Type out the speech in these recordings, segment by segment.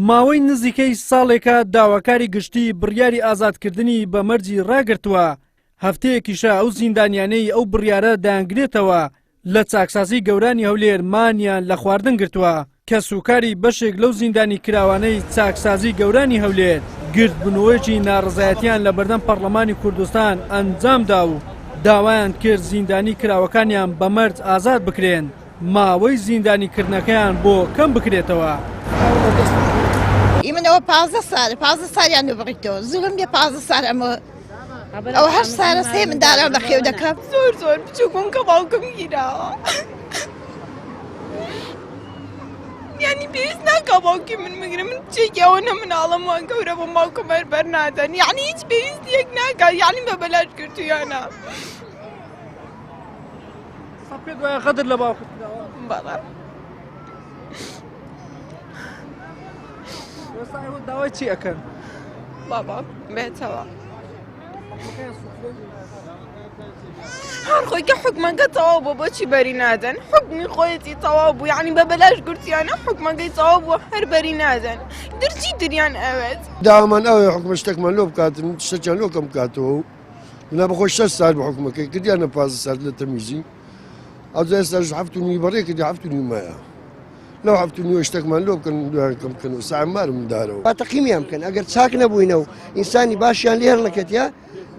ماوەی نزیکەی ساڵێکە داواکاری گشتی بڕیاری ئازادکردنی بە مەرجی ڕاگرتووە، هەفتەیەکیشە ئەو زیندانیانەی ئەو بڕیارە دەیانگرێتەوە لە چاکسازی گەورانی هەولێر مانیان لە خواردن گرتووە. کەسوکاری بەشێک لەو زیندانی کراوانەی چاکسازی گەورانی هەولێر گردبوونەوەیەکی ناڕەزایەتیان لە بەردەم پەڕلەمانی کوردستان ئەنجامدا و داوایان کرد زیندانی کراوەکانیان بە مەرج ئازاد بکرێن. ماوەی زیندانی کردنەکەیان بۆ کەم بکرێتەوە. ئی من ئەوە پازدە سالە پازدە سالیان لۆ بڕیتەوە زوڵم لێ پازدە سال ئەمە ئەوە هەشت سالە سێ منداڵم بە خێو دەکەم زۆر زۆر بچووک بووم کە باوکم گیراوە یعنی پێویست ناکا باوکی من بگرم من کچێکی ئەوە نە مناڵم وان گەورە بۆ باوکم هەر بەرنادەن یعنی هیچ پێویستیەک ناکا یعنی بە بەلاش گرتویانە پێت وایە غەدر لە باوکت کراوە؟ بەڵێ. ئێستا ئێوە داوای چی ئەکەن؟ بابا بێتەوە. هەر خۆی کە حکومەکە تەواو بوو بۆچی بەری نادەن حکمی خۆیەتی تەواو بوو یعنی بە بەلاش گرتیانە حکومەکەی تەواو بوو هەر بەری نادەن درچی دریان ئەوێت داوامان ئەوەیە حکومە شتێکمان لۆ بکات شتێکیان لۆ کەم بکاتەوە و نا بەخۆی شەش سال بە حکومەکەی کردیانە پازدە سال لە تەمیزی ئەوجا ئێستاش هەفت و نیو بەڕێ کردی هەفت و نیو مایە لەو هەفت و نیوە شتێکمان لۆ بکەن دویان کەم بکەن و ساعە مارم دارەوە با تەقیمیان بکەن ئەگەر چاک نەبووینە و ئینسانی باشیان لێ هەڵنەکەتیە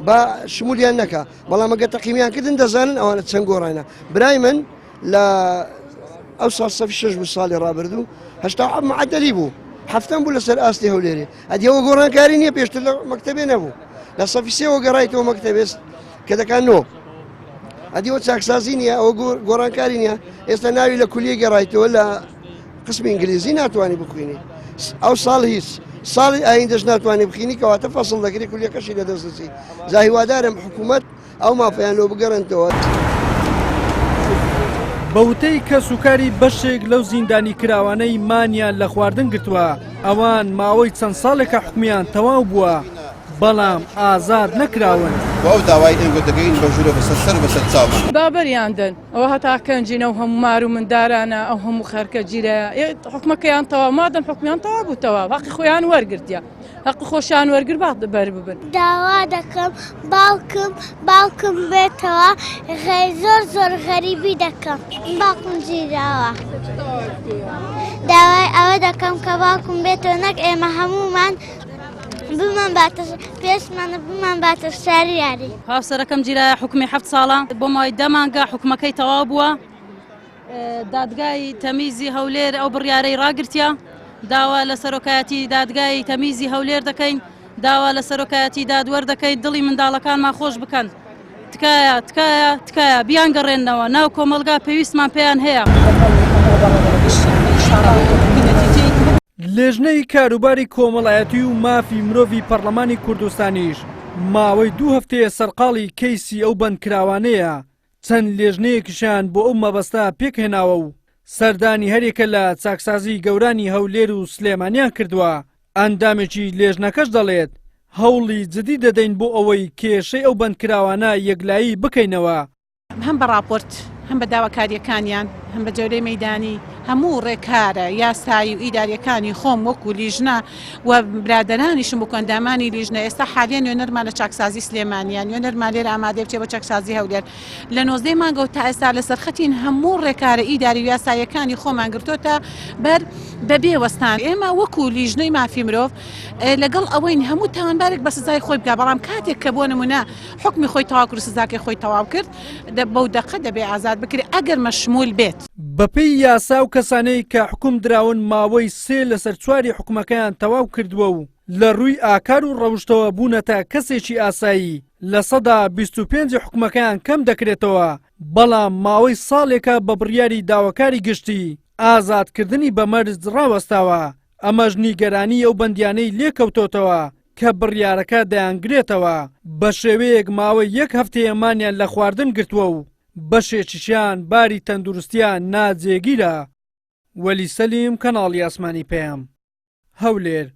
با شمولیان نەکا بەڵام ئەگەر تەقیمیان کردن دەزانن ئەوانە چەند گۆڕانە برای من لە ئەو ساڵ سەفی شەش بوو ساڵی ڕابردوو هەشتا حەفت معەدەلی بوو هەفتەم بوو لەسەر ئاستی هەولێرێ ئەدی ئەوە گۆڕانکاری نییە پێشتر لە مەکتەبێ نەبوو لە سەفی سێوە گەڕایتەوە مەکتەبێ کە دەکان نۆ ئەدی ئەوە چاکسازی نییە ئەوە گۆڕانکاری نییە ئێستا ناوی لە کولیە گەڕایتەوە لە قسمی ئینگلیزی ناتوانانی بخوێنی ئەو ساڵ هیچ ساڵی ئایندەش ناتوانانی بخینی کەواتە فەسڵ دەکری کولیەکەشی لە دەست دەچی جا هیوادارم حکوومەت ئەو مافەیان لۆ بگەڕێنتەوە. بە وتەی کەسوکاری بەشێک لەو زیندانی کراوانەی مانیان لە خواردن گرتووە، ئەوان ماوەی چەند ساڵێکە حوکمیان تەواو بووە، بەڵام ئازاد نەکراون. بۆ ئەو داوای ئێنگۆ دەگەین بە ژوورەوە بەسەر سەر و بەسەر چاومان. با بەریان دەن ئەوە هەتا کەنجین ئەو هەموو مار و مندارانە ئەو هەموو خەرکە گیرایە ئێ حوکمەکەیان تەواو مادەم حوکمیان تەواو بوو تەواو هەقی خۆیان وەرگرتیە. هەق خۆشیان وەرگر با بەر ببن. داوا دەکەم باوکم باوکم بێتەوە زۆر زۆر غەریبی دەکەم باوکم گیراوە داوای ئەوە دەکەم کە باوکم بێتەوە نەک ئێمە هەمومان بمان باتە پێشمان بمان باتە شاری یاری. هاوسەرەکەم گیرایە حوکمی حەفت ساڵە بۆ ماوەی دە مانگە حوکمەکەی تەواو بووە. دادگای تەمیزی هەولێر ئەو بڕیارەی ڕاگرتیە، داوا لە سەرۆکایەتی دادگای تەمیزی هەولێر دەکەین، داوا لە سەرۆکایەتی دادوەر دەکەین دڵی منداڵەکانمان خۆش بکەن، تکایە تکایە تکایە بیانگەڕێننەوە ناو کۆمەڵگا پێویستمان پێیان هەیە. لیژنەی کاروباری کۆمەڵایەتی و مافی مرۆڤی پەڕلەمانی کوردستانیش ماوەی دوو هەفتەیە سەرقاڵی کەیسی ئەو بەندکراوانەیە چەند لێژنەیەکیشیان بۆ ئەو مەبەستە پێکهێناوە و سەردانی هەریەکە لە چاکسازی گەورانی هەولێر و سلێمانیان کردووە، ئەندامێکی لێژنەکەش دەڵێت، هەوڵی جدی دەدەین بۆ ئەوەی کێشەی ئەو بەندکراوانە یەکلایی بکەینەوە. هەم بە ڕاپۆرت، هەم بە داواکارییەکانیان، هەم بە جەولەی مەیدانی، هەموو ڕێکارە یاسایی و ئیدارییەکانی خۆم وەکو لیژنە و برادەرانیشم وەکو ئەندامانی لیژنە ئێستا حالیە نوێنەرمان لە چاکسازی سلێمانیە نوێنەرمان لێرە ئامادەیە بچێ بۆ چاکسازی هەولێر لە نۆزدەی مانگەوە تا ئێستا لەسەر خەتین هەموو ڕێکارە ئیداری و یاساییەکانی خۆمان گرتۆتە بەر بەبێ وەستان ئێمە وەکو لیژنەی مافی مرۆڤ لەگەڵ ئەوەین هەموو تاوانبارێک بە سزای خۆی بگا بەڵام کاتێک کە بۆ نمونە حکمی خۆی تەواو کرد سزاکەی خۆی تەواو کرد بەو دەقە دەبێ ئازاد بکرێت ئەگەر مەشمول بێت. بەپێی یاسا ئەو کەسانەی کە حوکم دراون ماوەی سێ لەسەر چواری حوکمەکەیان تەواو کردووە و لە رووی ئاکار و رەوشتەوە بوونەتە کەسێکی ئاسایی 25% حوکمەکەیان کەم دەکرێتەوە، بەڵام ماوەی ساڵێکە بە بڕیاری داواکاری گشتی ئازادکردنی بە مەرج راوەستاوە، ئەمەش نیگەرانی ئەو بەندیانەی لێکەوتۆتەوە کە بڕیارەکە دەیانگرێتەوە، بەشێوەیەک ماوەی یەک هەفتەیە مانیان لە خواردن گرتووە و بەشێکیشیان باری تەندروستیان ناجێگیرە. وەلی سەلیم، کەناڵی ئاسمانی پەیام، هەولێر.